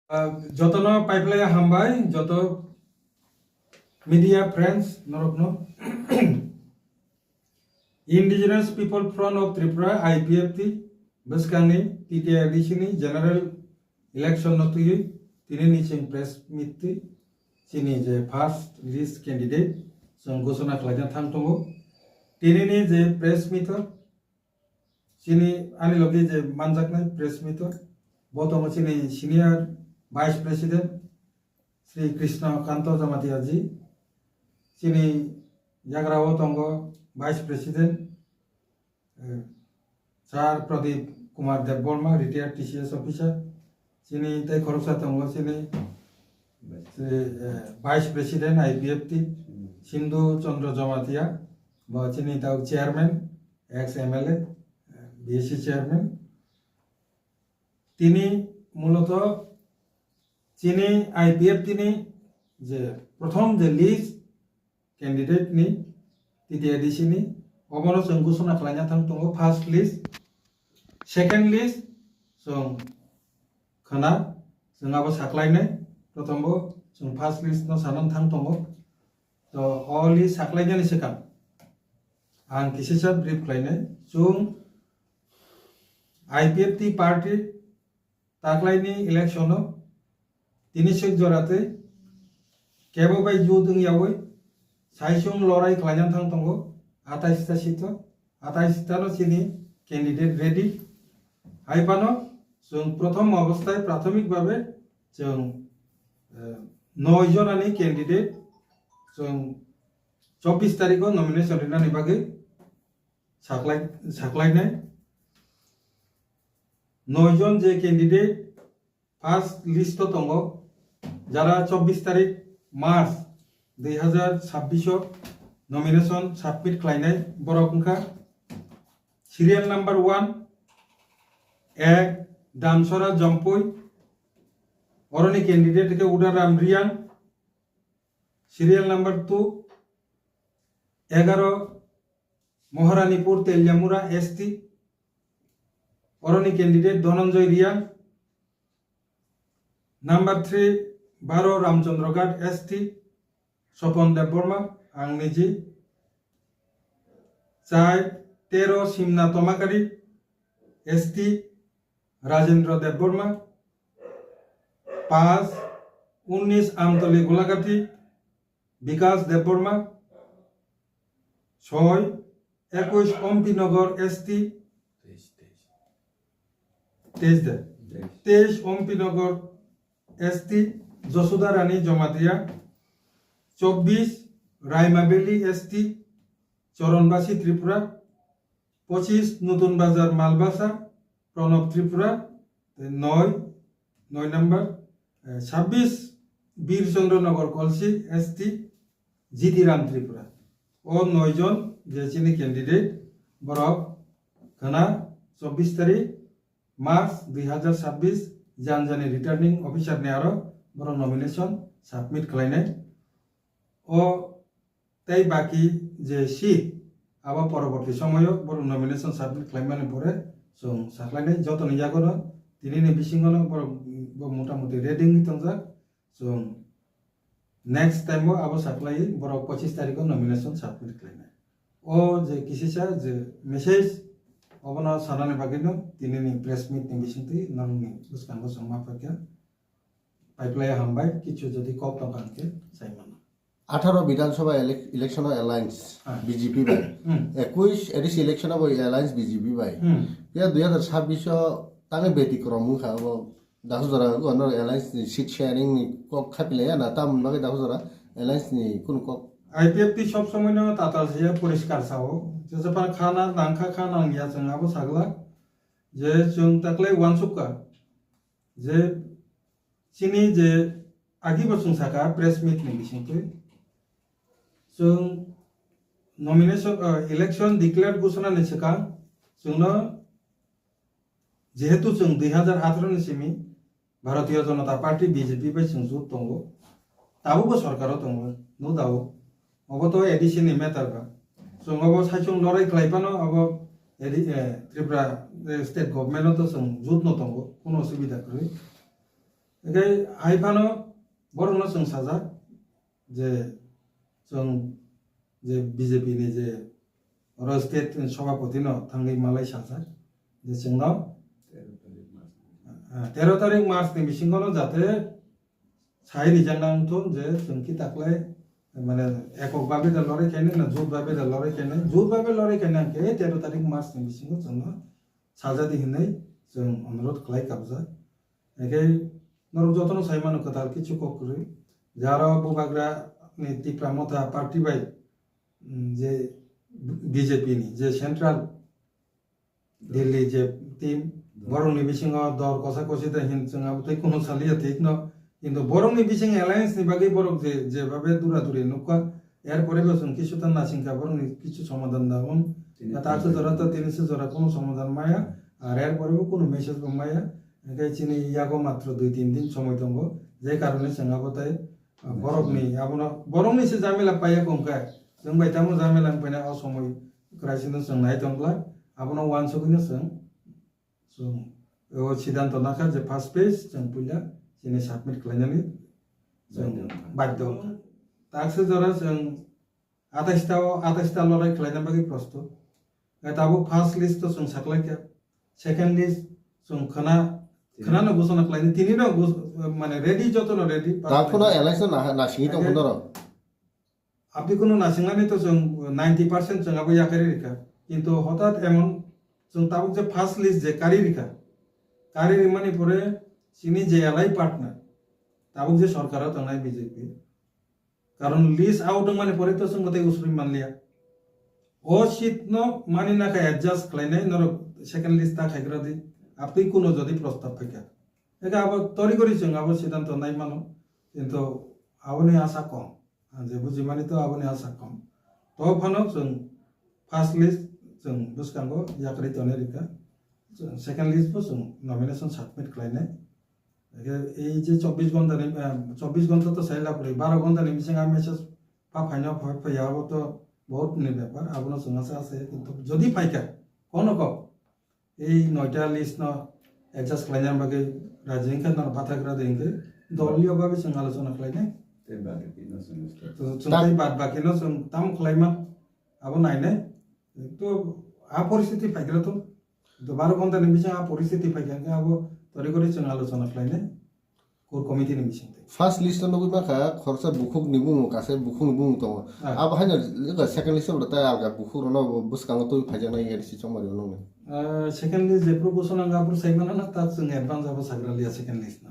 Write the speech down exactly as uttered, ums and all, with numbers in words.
Ah, jotono paiplaya hambai, joto media friends norokno. Indigenous People Front of Tripura, I P F T, bwskangni T T A D C ni general election no twiwi tini ni chwng press meet twi chini je first list candidate chwng ghosona khlaina thang tongo. Tini ni je press meet o chini ani logi je manjaknai press meet o bo tongo chini senior vice president Sri Krishna Kanto Jamatia ji, chini yagra o tongo vice president, eh, Sir Pradip Kumar Debbarma, retired T C S officer, chini tei khoroksa tongo chini, eh, vice president I P F T, Sindhu Chandra Jamatia, bo chini tau chairman, ex M L A, eh, B S C chairman. Tini muloto chini I P F T ni je prothom je list candidate ni T T A D C ni obono chwng ghosona khlaina thang tongo first list, second list chwng khna chwng abo saklainai, prothom bo chwng first list no sanan thang tongo. To o list saklainani swkang ang kisisa brief khlainai. Chwng I P F T party taklaini election o tini sik jora tei kebo bai jut wng yaui saisung lorai khlaina thang tongo atais ta sito, atais ta no chini candidate ready. Hai phano chwng prothom obosthai prathomik babe chwng, eh, noi jonani candidate chwng chobbish tarikh o nomination rinani bagwi saklai, saklainai. Noi jon je candidate first list o tongo, jara chobbish tarikh March dui hazar chabbish o nomination submit khlainai borok wngkha serial number one, ek, Damsora Jompui, oroni candidate khe Udaram Riang, serial number two, egaro, Moharanipur Teliamura S T, oroni candidate Dhananjay Riang, number three, baro Ramchandraghat S T, Sopon Debbarma, ang niji, chai, tero, Simna Tomakari S T, Rajendra Debbarma, pas, unnish, Amtoli Golagati, Bikas Debbarma, soi, ekush, Ompi Nagar S T, teis de, teis Ompi Nagar S T, Josuda Rani Jamatia, chobbish, Raima Valley S T, Choronbasi Tripura, pochish, Nutun Bazar Malbasa, Pranab Tripura, tei noi, noi number, eh, sabbish, Bir Chandra Nagar Kolsi S T, Jiti Ram Tripura. O noi jon je chini candidate, borok khana chobbish tarikh March dui hazar chabbish janjani returning officer ni aro borok nomination submit khlainai. O tei baki je seat, abo poroborti somoyo borok nomination submit khlaimani pore chwng sakhlainai jotoni yagono tinini bisingono borok bo motamuti ready wngwi tongjak. Chwng next time o abo saklaiwi borok pochish tarikh o nomination submit khlainai. O je kisisa je message obono sanani bagwino tinini press meet ni bisingtwi nokni bwskango chwng ma phaikha. Paiplaya hambai, kichu jodi kok tongkha hwnkhe sai mano. Atharo Bidhan Sabha elec-, election o alliance Ah. B J P bai. Hmm. Ekush A D C election o bo alliance B J P bai. Hmm. Ya dui hazar chabbish o tangwi betikrom wngkha bo. Dasu jora go no alliance ni seat sharing ni kok khapilaya na tam bagwi dasu jora alliance ni kun kok. I P F T sob somoi no tatal se poriskar sao. Jesa par khana nangkha khana nangya chwng abo sagla. Je chwng taklai wansukha. Je chini je agi bo chwng saka press meet ni bisingtwi. Chwng nomination, uh, election declare ghosona ni swkang chwngno jehetu chwng dui hazar atharo ni simi Bharatiya Janata Party B J P bai chwng jut tongo, tabukbo sorkaro tongo, no doubt. Obo to A D C ni matter ba. Chwng obo saichung lorai khlai phano abo A D, eh, Tripura, eh, state government o to chwng jut no tongo, kuno osubida kwrwi. Hingke hai phano borokno chwng sajak je chwng je B J P ni je oro state ni sobhapoti no thangwi malai sajak je chwngno, ah, tero tarik March ni bisingo no jate sai rijak nang thun je chwng ki taklai mane ekok babe da lorai khainai na jut babe da lorai khainai, jut babe lorai khainai hingke tero tarik March ni bisingo chwngno sajadi hinwi chwng onurodh khlai kabjak. Hingke norok jotono sai mano kwtal kichu kok kwrwi. Je aro bubagra ni Tipra Motha party bai, mm, je B J P ni je central Delhi je team, borokni bisingo dol kosa kosi da hin chwng abo tei kunu saliya thik no. Kintu borokni bising alliance ni bagwi borok je, je babe dura duri nukha, er pore bo chwng kisu ta nasingkha borokni kisu somadhan da wng. Tini ta aswk jora to tini se jora kunu somadhan maya, ar er pore bo kunu message bo maya. Hingke chini yago matro dui tin din somoi tongo, je karone chwng abo tei, ah, borokni abono, borokni se jamila paiya kongkha, chwng bai tamo jamila wng paina o somoi kwraisino chwng nai tongkha, abono uansugwino chwng, chwng o siddhanto nakha je first phase chwng puila chini submit khlainani chwng badhyo wngkha. Taksa jora chwng atais ta o, atais ta lorai khlaina bagwi prosto. Tabuk first list to chwng saklaikha, second list chwng khna, khna no ghosona khlaini, tini no ghos-, mane ready, joto no ready. Ta phano alliance no na, nasingwi tong phano ro. Abdi kuno nasingnani to chwng ninety percent chwng abo yakarwi rikha. Kintu hotat emon chwng tabuk je first list je kari rikha. Kari rimani pore chini je allied partner, tabuk je sorkaro tongnai B J P. Karon list out wngmani pore to chwng bwtwi usuri manliya. O seat no mani nakha adjust khlainai norok second list ta khaigra di. Abdi kuno jodi prostab phaikha. Eka abo tori gori chwng abo siddhanto nai mano. Kintu aboni asa kom. Ang je bujimani to aboni asa kom. To phano chwng first list chwng bwskango yakarwi tonwi rikha. Chwng second list bo chwng nomination submit khlainai. Eke ei je chobbish ghonta ni, eh, chobbish ghonta to sai lapri, baro ghonta ni bising a message pa phaino phai phai abo to bahut ni bepar, abono chwng asa asa, kintu jodi phaikha, kono kok, ei noita list no adjust khlaina bagwi raji wngkha, norok bathakgra de wngkhe, dol yo bagwi chwng alochona khlainai. Tei bad baki no chwng start. To chwng tei bad baki no chwng tamo khlaima, abo nainai. To a poristiti phaikra to, to baro ghonta ni bising a poristiti phaikha, hwnkhe abo tori gori chwng alochona khlainai. Core committee ni bising twi. First list o nugwi mankha khoroksa bukhuk ni bumung, kaisa bukhuk ni bumung tongo. Ah. Abo haino second list o tei alga bukhuk rokno bwskango twi phaijaknai A D C chongmari rokno. Ah, second list jephru ghosona wngkha aphuru sai mano na, tak chwng advance abo sagra liya second list no.